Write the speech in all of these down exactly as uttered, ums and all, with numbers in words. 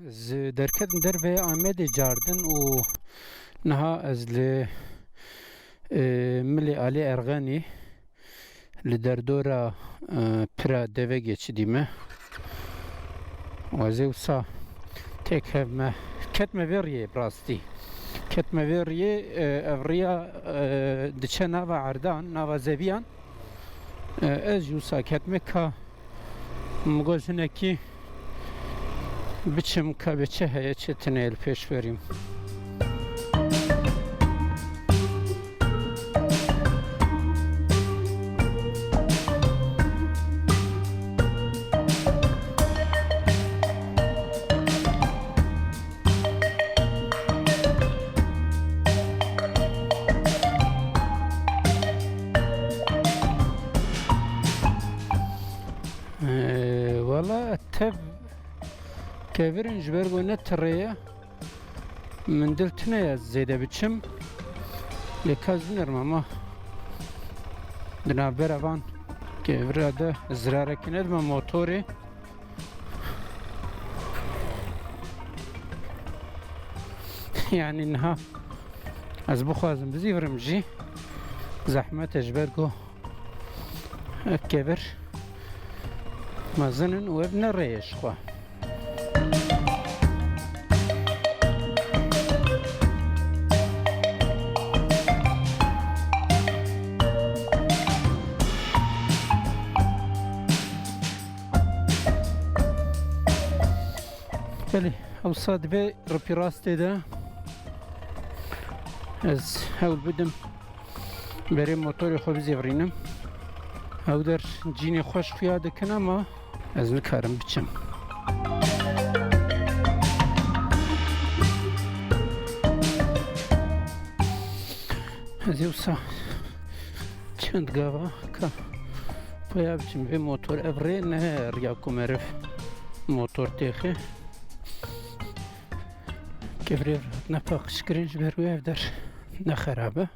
Ez derketim derveyê Amedê cardin û niha ez li, e, milê Alî Erxenî li derdora, e, pira devegê çidî me. Û ez ê wisa têk hev me. Ketme vê riyê bi rastî. Ketme vê riyê, e, ev riya, e, diçe nava erdan, nava zeviyan. E, ez jî wisa ketme ka Min got hinekî biçim ka bê çi heye, çi tune ye li pêş berîm. Ee, wala tev kevirin ji ber ku ne tirê ye. Min dil tune ye zêde biçim. Lê ka ez binerim ama di navbera van kevira de zirarekî nedime motorê. Yanî niha ez bixwazim bizîvirim jî zehmet e, ji ber ku ev kevir mezin in û ev ne rê ye ji xwe. Belê, ewsa di vê ripî rastê de ez hewl bidim berê motorê xwe bizêvirînim. Ew der cînê xweş xuya dikin ama ez nikarim biçim. Ez ê wisa çend gava ka paya biçim vê motor, ev rê ne riya ku meriv motor têxe. Kevirê hatine paqijkirin ji ber wê ev der ne xerab e.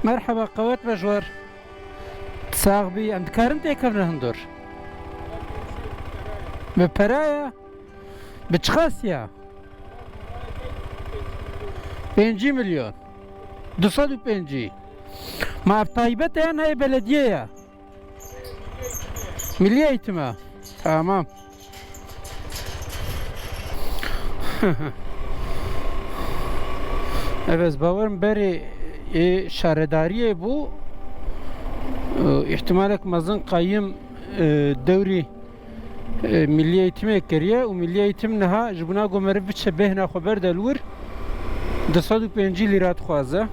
Merheba, qewet be ji we re. Sax bî, em dikarin têkevin hundir? Bi pere ye? Bi çiqas ye? Pêncî milyon. Du sed û pêncî. Ma ev taybet e yan heye belediyê ye? Milli eğitim e. Tamam. Evet, ez bawerim berê ê şaredariyê bû. Îhtimalek mezin qayim, e, dewrî, e, milli eğitimê kiriye û milli eğitim niha ji bona ku meriv biçe bêhna xwe berde li wir, du sed û pêncî lîra dixwaze.